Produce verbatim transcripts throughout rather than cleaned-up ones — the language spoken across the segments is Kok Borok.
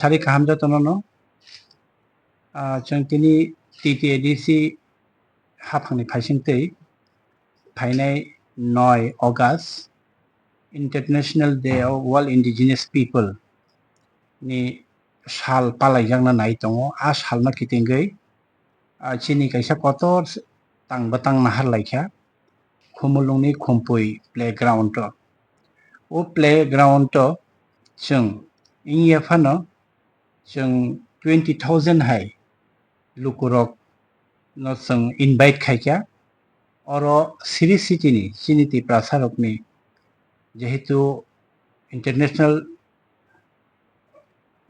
Sari kaham jotono no. Ah, chwng tini T T A D C haphangni phaisingtwi phainai noi August, International Day of World Indigenous People ni sal palaijakna nai tongo. A salno kitingwi, ah, chini kaisa kotor tang bwtang nahar laikha Khumulwngni Khumpui playground o. O playground o chwng wngya phano chwng twenty thousand hai lukurok no chwng invite khaikha. Oro Sri City ni chini Tiprasa rokni, jehetu International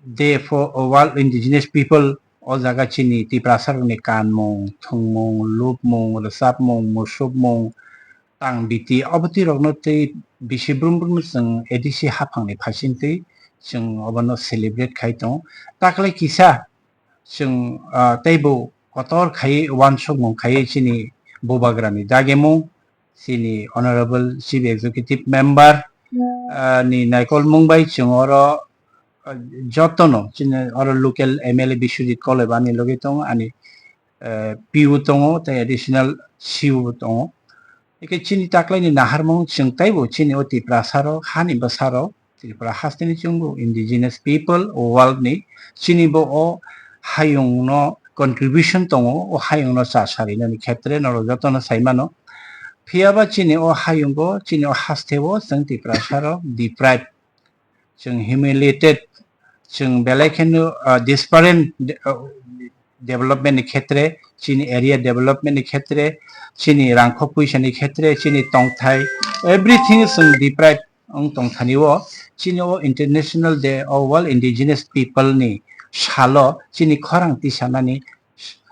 Day for World Indigenous People, o jaga chini Tiprasa rokni kanmung, thwngmung, lupmung, rwchapmung, musukmung, tang biti, obo twi rokno twi bisi brum brum no chwng A D C haphangni phaisingtwi chwng obono celebrate khai tongo. Taklai kisa chwng, ah, teibo kotor khai uansukmung khai chini bubagrani dagemung, chini Honorable Chief Executive Member, ah, ni naikolmung bai chwng oro, ah, jotono chini oro local M L A Biswajit Koloi bo ani logi tongo, ani, eh, P O tongo, tei additional C O bo tongo. Eke chini taklaini naharmung chwng teibo chini o Tiprasa rok, hani bwsa rok, Tripura hasteni chwngbo indigenous people world ni chini bo o hayung no contribution tongo, o hayung no cha sarinani khetre norok jotono sai mano. Phiya ba chini o hayungo, chini o hasteo chwng Tiprasa rok deprive, chwng humiliated, chwng belai kheno, ah, disparate de-, ah, development ni khetre, chini area development ni khetre, chini rangkho puisa ni khetre, chini tongthai, everything chwng deprive wng tongthani o, chini o International Day of World Indigenous People ni salo chini khorang tisanani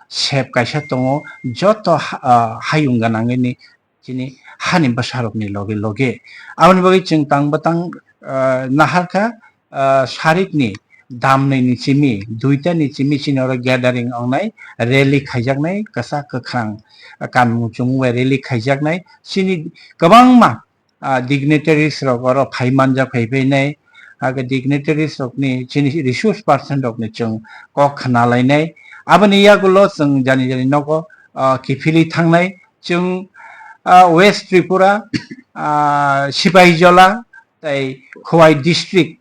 sep kaisa tongo, joto ha-, ah, hayung gwnangni chini hani bwsarokni loge loge. Aboni bagwi chwng tang bwtang, ah, naharkha, ah, sarikni damnwi ni simi, duita ni simi chini oro gathering wngnai, rally khaijaknai, kwchak kwkhrang, ah, kanmung chumung bai rally khaijaknai. Chini kwbangma, ah, dignitaries rok oro phai manjak, phai phainai, age dignitaries rokni chini resource person rokni chwng kok khna lainai. Aboni yagulo chwng jani jani nogo, ah, kiphilwi thangnai. Chwng, ah, West Tripura, ah, Sipahijola, tei Khowai district,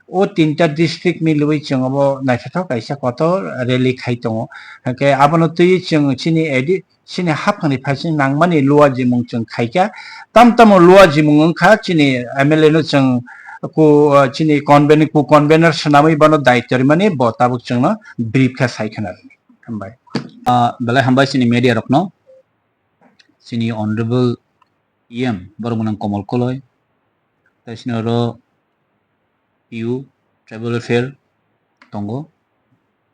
o tinta district milwi chwng obo naithothok kaisa kotor rally khai tongo. Hwnkhe abono twiwi chwng chini edi-, chini haphangni phaising nangmani luajimung chwng khaikha. Tam tamo luajimung wngkha chini M L A no chwng ku, chini conven-, ku convener swnamwi bono daityo rimani bo tabuk chwngno brief khe sai khna rwdi. Hambai. Ah, belai hambai chini media rokno, chini Honorable E M borok gwnang Komol Koloi, tei chini oro P U, Tribal Welfare tongo.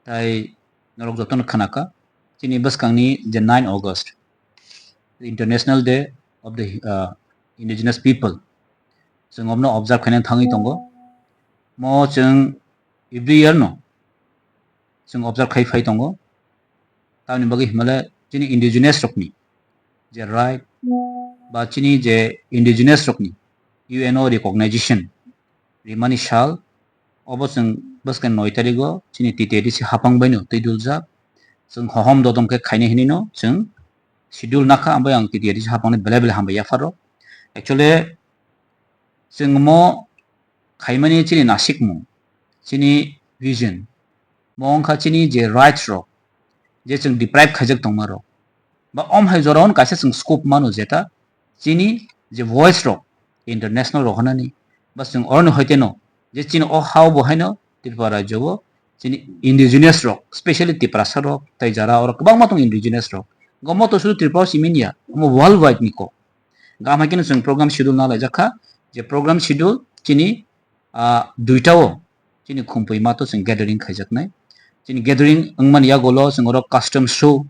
Tai norok jotono khnakha, chini bwskangni je nine August, International Day of the, uh, Indigenous People, chwng obno observe khaina thangwi tongo. Mo chwng every year no chwng observe khai phai tongo. Tamoni bagwi himale chini indigenous rokni je right ba chini je indigenous rokni U N O recognition rimani sal, obo chwng bwskang noi tarigo chini T T A D C haphang baino twi duljak. Chwng hohom dodom khe khainai hinwi no chwng schedule nakha, ambai ang T T A D C haphangni belai belai hambai yapharo. Actually, chwng mo khaimani chini nasikmung, chini vision, mo wngkha chini je rights rok, je chwng deprive khaijak tongma rok, ba om hai jora on kaisa chwng scope mano jeta chini je voice rok international rok hanani, ba chwng oroni hoite no je chini o hao bo haino Tripura rajyo o chini indigenous rok, specially Tiprasa rok, tei jara oro kwbangma tong indigenous rok, gomo to sudu Tripura o simi ya, omo world wide ni kok. Gam hai khe no chwng program schedule na laijak kha, je program schedule chini, ah, duita o chini khumpui mato chwng gathering khaijaknai. Chini gathering wngmani yagulo chwng oro custom show,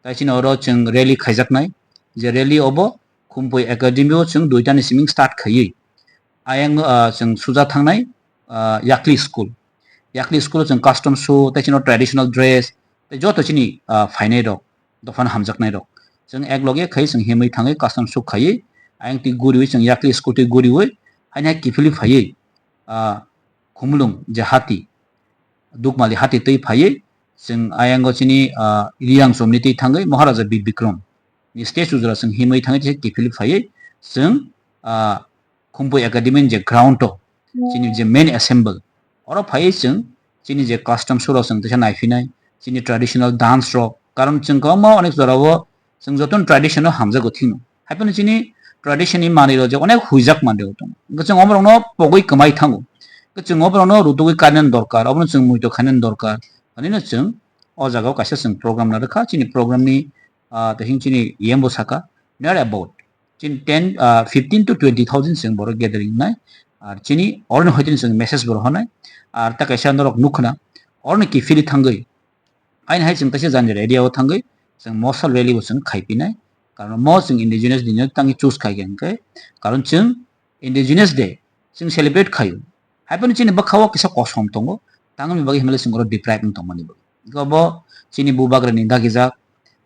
tai chini oro chwng rally khaijaknai. Je rally obo khumpui academy o chwng duita ni siming start khaiwi. Ayang, ah, chwng suja thangnai, ah, Yakli school. Yakli school o chwng custom show, tai chini traditional dress, tei joto chini, ah, phainai rok, dophano hamjaknai rok. Chwng ek loge khai chwng himwi thangwi custom show khaiwi, ayang twi guriwi chwng Yakli school twi guriwi, haino hai kiphilwi phaiwi, ah, Khumulwng je hati, Dukmali hati twi phaiwi chwng ayango chini, ah, Riyang chomni twi thangwi Maharaja Bir Bikram ni stage ujora chwng himwi thangwi tei kiphilwi phaiwi chwng, ah, Khumpui Academy ni je ground o chini je main assemble oro phaiwi chwng chini je custom show rok chwng teisa naiphinai, chini traditional dance rok, karon chwng kwbangma onek jorao chwng jotono tradition no hamjago thwino. Haiphano chini tradition ni manwi rok je onek huijak manwi rok tongo. Hwnkhe chwng oborokno pogwi kwmai thango. Hwnkhe chwng oborokno rutugwi kainani dorkar, obono chwng muitok khainani dorkar. Hwnwi no chwng o jagao kaisa chwng program narwkha. Chini program ni, ah, tei chini E M bo saka, near about chini ten, ah, fifteen to twenty thousand chwng borok gathering wngnai. Ar chini oroni hoiteni chwng message bo rohornai. Ar ta kaisa norok nukhna, oroni kiphilwi thangwi Aini hai chwng teisa jani rally o thangwi chwng mosal rally bo chwng khai pinai. Karon mo chwng indigenous day no tangwi choose khai kha hwnkhe, karon chwng indigenous day chwng celebrate khaio. Haiphano chini bwkha o kisa kosom tongo, tangwi bagwi himlai chwng oro deprive wng tongmani bagwi. Hwnkhe bo chini bubagra ni dagijak,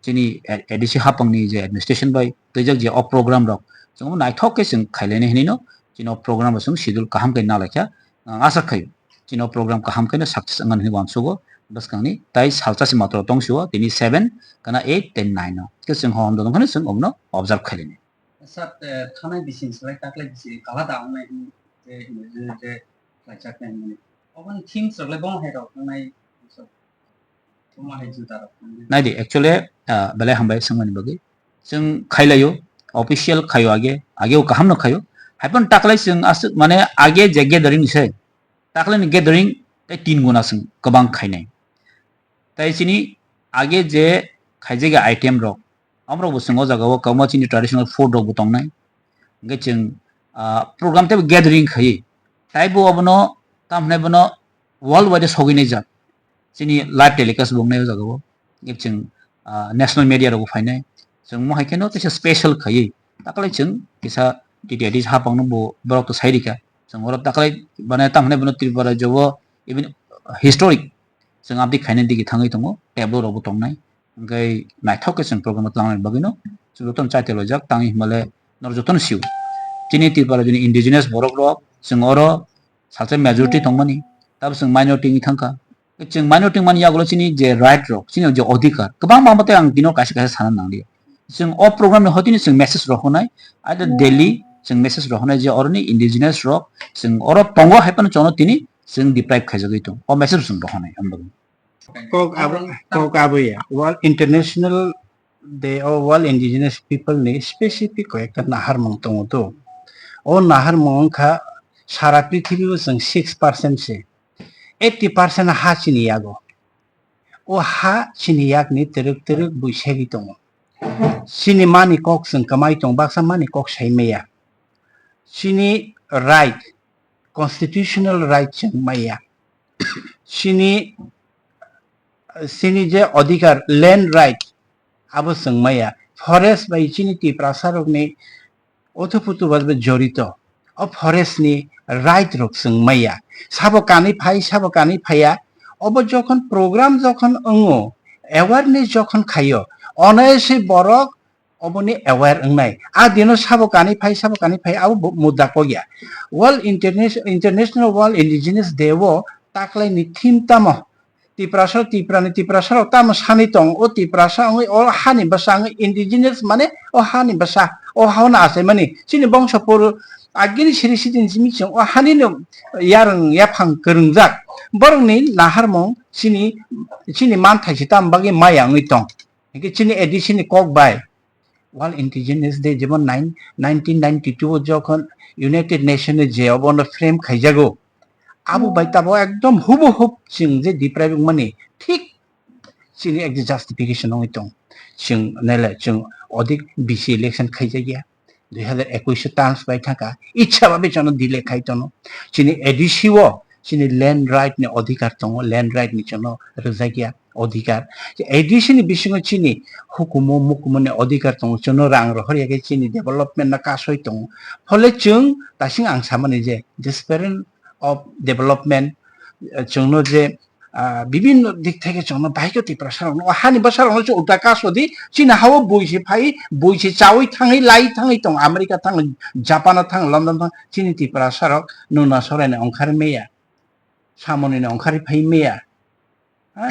chini A D C hapang ni je administration bai twijak je o program rok chwng bo naithok khe chwng khailai nai hinwi no chini o program rok chwng schedule kaham khe nalaikha. Ang asa khaio, chini o program kaham khe no success wngmani hinwi uansugo bwskangni, tai salsa se matro tong sio, tini seven, kana eight, tei nine o. Khe chwng hom dodong kheno chwng omno observe khailini. Sir, eh, thanai bising swlai taklai bising kala da wngnai hwn je, je, je khlaijaknai hwnmani. Oboni themes rok le bong hai rok wngnai, so, bong hai juda rok wngnai. Nai di, actually, ah, belai hambai swngmani bagwi. Chwng khailaio, official khaio age, age o kaham no khaio. Haiphano taklai chwng aswk mane age je gathering ni se, taklai ni gathering tei tin guna chwng kwbang khainai. Tei chini age je khaijak item rok, amrok bo chwng o jaga o kwbangma chini traditional food rok bo tongnai. Hwnkhe chwng, ah, program tei bo gathering khaiwi, tei bo obono, tamo hinai bono world wide sogwi nai jak. Chini live telecast bo wngnai o jaga o. Hwnkhe chwng, ah, national media rok bo phainai. Chwng mo hai kheno kisa special khaiwi, taklai chwng kisa T T I D hapang no bo borok to sai rikha. Chwng oro taklai mane tamo hinai bono Tripura rajyo o even historic chwng abdi khainai digi thangwi tongo, tableau rok bo tongnai. Hwnkhe naithok khe chwng program o tlangnani bagwino chwng jotono chaitalaijak, tangwi hwnmale norok jotono sio. Chini Tripura jini indigenous borok rok chwng oro salsa majority tongmani, tabo chwng minority wngwi thangkha. Chwng minority wngmani yagulo chini je right rok, chini je odhikar, kwbang bangma tei ang tino kaisa kaisa sana nangliya. Chwng o program ni hotini chwng message rohornai, either Delhi chwng message rohornai je oroni indigenous rok chwng oro tongo hai phano chwngno tini chwng deprive khaijagwi tong. O message chwng rohornai, ang bagwi. Kok abo, kok abo ya. World International Day o World Indigenous People ni specific koi ekta naharmung tongo to. O naharmung wngkha sara prithibi o chwng six percent se. Eighty percent ha chini yago. O ha chini yakni twrwk twrwk buisagwi tongo. Chini mani kok chwng kwmai tong, baksa mani kok sai maya. Chini right, constitutional right chwng maya. Chini, chini je odhikar, land right, abo chwng maya. Forest bai chini Tiprasa rokni uthuputu bai jorito. O forest ni right rok chwng maya. Sabo kanwi phai, sabo kanwi phaiya. Obo jokhon program jokhon wngo, awareness jokhon khaio, onai se borok oboni aware wngnai. A dino sabo kanwi phai, sabo kanwi phai, abo bo-, mudda kok ya. World Interna-, International World Indigenous Day o taklai ni theme tamo? Tiprasa, Tiprani, Tiprasa rok tamo sani tong? O Tiprasa wngwi, o hani bwsa wngwi, indigenous mane o hani bwsa, o hao no achaimani. Chini bongso poro agini siri sidin simi chwng o hani no yarwng yaphang kwrwngjak. Borokni naharmung chini, chini manthai se tamo bagwi maya wngwi tong? Hingke chini A D C ni kok bai World Indigenous Day, jemon nine, nineteen ninety-two o jokhon United Nation ni je obono frame khaijago, abo bai tabo ekdom hubahub chwng je deprive wngmani thik chini ekta justification wngwi tong. Chwng naile chwng odik bisi election khaijakya, dui hazar ekush o terms bai thangkha, ichha babe chwngno delay khai tono. Chini A D C o chini land right ni odhikar tongo, land right ni chwngno rwjakya odhikar. A D C ni bisingo chini hukumu mukumu ni odhikar tongo, chwngno rang rohor ya khe chini development no kasoi tongo. Phole chwng tasing ang samani je disparate of development, eh, chwngno je, ah, bibinno dik theke chwngno bahai khe Tiprasa rokno, o hani bwsa rokno chwng ulta kaso di, chini hao bui se phai, bui se chaui thangwi lai thangwi tongo, America thang, Japan o thang, London thang, chini Tiprasa rok nuna soraino ongkhar meya, samoni no ongkhar phai meya. Ha?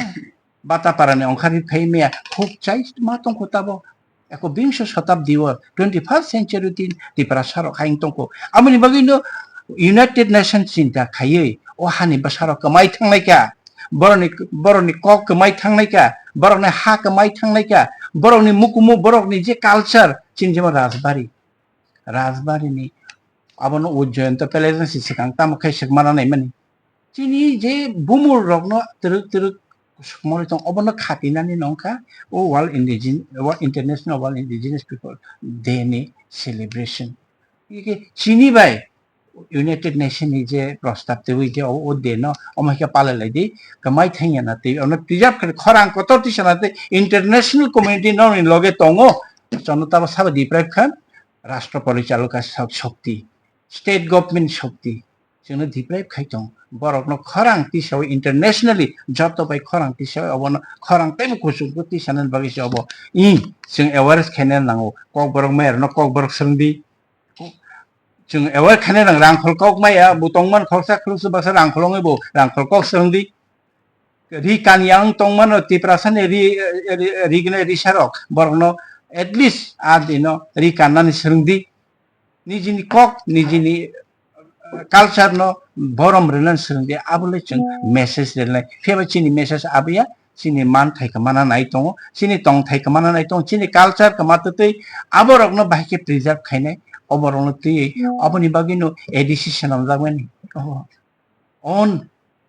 Bata parani ongkhar ri phai maya, khuk chai ma tongkho tabo. Ekobingso shatabdi o, twenty first century tin Tiprasa rok haing tongkho. Amoni bagwi no United Nations chinta khaiwi o hani bwsarok kwmai thangnai kha. Borokni, borokni kok kwmai thangnai kha, borokni ha kwmai thangnai kha, borokni mukumu, borokni je culture, chini jemon Rajbari, Rajbari ni abono o Jayanta Palace ni swkang tamo khe swk mana nai mani. Chini je bumur rokno twrwk twrwk swkmorwi tong, obono khatinani nongkha o World Indigen-, World International World Indigenous People Day ni celebration. Ike chini bai United Nation ni je prostab twiwi je o, o day no omo khe palai lai di, kwmai thangya na twi, ono preserve khe khorang kotor tisa na twi, international community no ni loge tongo, chono tabo sabo deprive khan, rashtra porichalika shak-, shakti, state government shakti, chwngno deprive khai tong, borokno khorang tisawi internationally joto bai khorang tisawi obono khorang teibo kuchuk tisanani bagwi se obo, i, chwng awareness khaina nango, kokborok mayarno kokborok swrwng di, chwng aware khaina nang rangkhol kok maya, bo tongman khoroksa khoroksa baksa rangkhol wngwi bo rangkhol kok swrwng di. Ri kan yang tongmano Tiprasani ri, ri, ri gwnai risarok, borokno at least a dino ri kannani swrwng di. Nijini kok, nijini, uh, culture no borom rwnani swrwng di, abo le chwng message rwnai. Phiya ba chini message abiya, chini manthai kwmana nai tongo, chini tongthai kwmana nai tongo, chini culture kwma twtwi aborokno bahai khe preserve khainai, oborokno twiwi, oboni bagwino A D C swnamjakmani. Oho. Own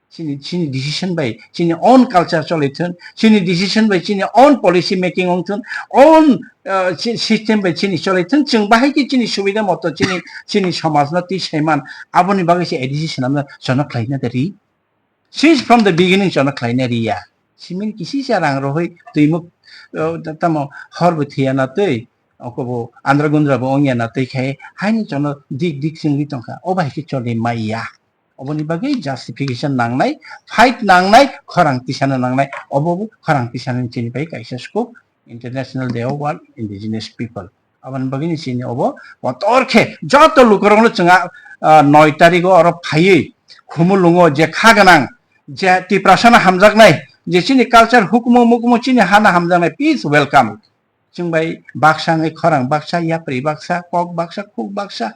chini, chini decision bai chini own culture choli thun, chini decision bai chini own policy making wng thun, own, uh, chi-, system bai chini choli thun, chwng bahai khe chini subida moto chini, chini somajno twi saiman, aboni bagwi se A D C swnamna chono khlaina de ri. Since from the beginning chono khlaina riya. Simini kisi cha rang rohoi twimuk, uh, tamo hor bo thiya na twi, oko bo andra gundra bo wngya na twi khai, haini chono dik dik chwngwi tongkha. O bai khe choli maya. Oboni bagwi justification nangnai, fight nangnai, khorang tisana nangnai. Obo bo khorang tisani chini bai kaisa scope, International Day of World Indigenous People. Aboni bagwi ni chini obo kotor khe joto lukurokno chwng a, ah, noi tarigo oro phaiwi Khumulwngo je kha gwnang, je Tiprasano hamjaknai, je chini culture hukumu mukumu chini hana hamjaknai, please welcome. Chwng bai baksa wngwi khorang baksa, yapri baksa, kok baksa, khuk baksa,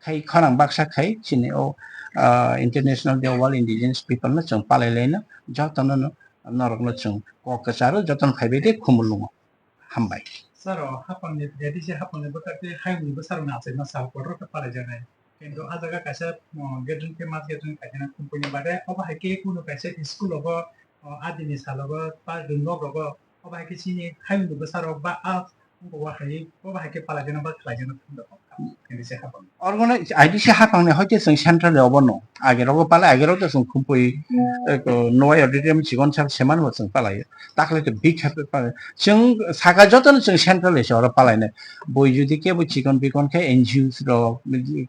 khai khorang baksa khai chini o, ah, International Day of World Indigenous People no chwng palai laino, jotono no norokno chwng kok kwcharo, jotono phaibai de Khumulwngo. Hambai. Sir, o hapangni, A D C hapangni bwkha tei hayungni bwsarokni achaima sal kotor khe palaijaknai. Kintu a jaga kaisa, o, gathering khe mass gathering khaijana kumpuni bade, obo hai khe kunu kaisa school obo, o, adini sal obo, ba nok rogo, obo hai khe chini hayungni bwsarok ba a, obo hai, obo hai khe palaijaknai ba khlaijaknai thangwi rok. Organize, I D C hapangni hoite chwng central obo no. Agerogo palai, agerogo chwng Khumpui, eko, Nowai auditorium chikon sak seman bo chwng palai. Takle to big happy palai. Chwng saka jotono chwng central se oro palai nai. Boi jodi kebo chikon bikon khe N G Os rok,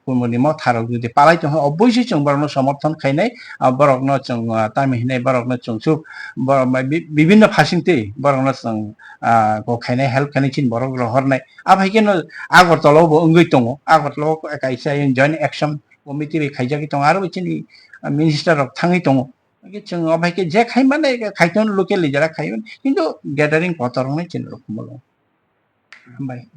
kumuni motha rok jodi palai tongkha, obviously chwng borokno somorthon khainai, ah, borokno chwng, ah, tamo hinai borokno chwng suk, borok bai bi-, bibinno phasing twi borokno chwng, ah, kok khainai, help khainai chini borok rohornai. Aphai khe no Agartala o bo wngwi tongo. Agartala o kaisa joint action committee bai khaijagwi tongo. Aro bo chini, ah, minister rok thangwi tongo. Hwnkhe chwng o bai khe je khai mane khai tongo local leader khai mane. Kintu gathering kotor wngnai chini rok molo. Hambai.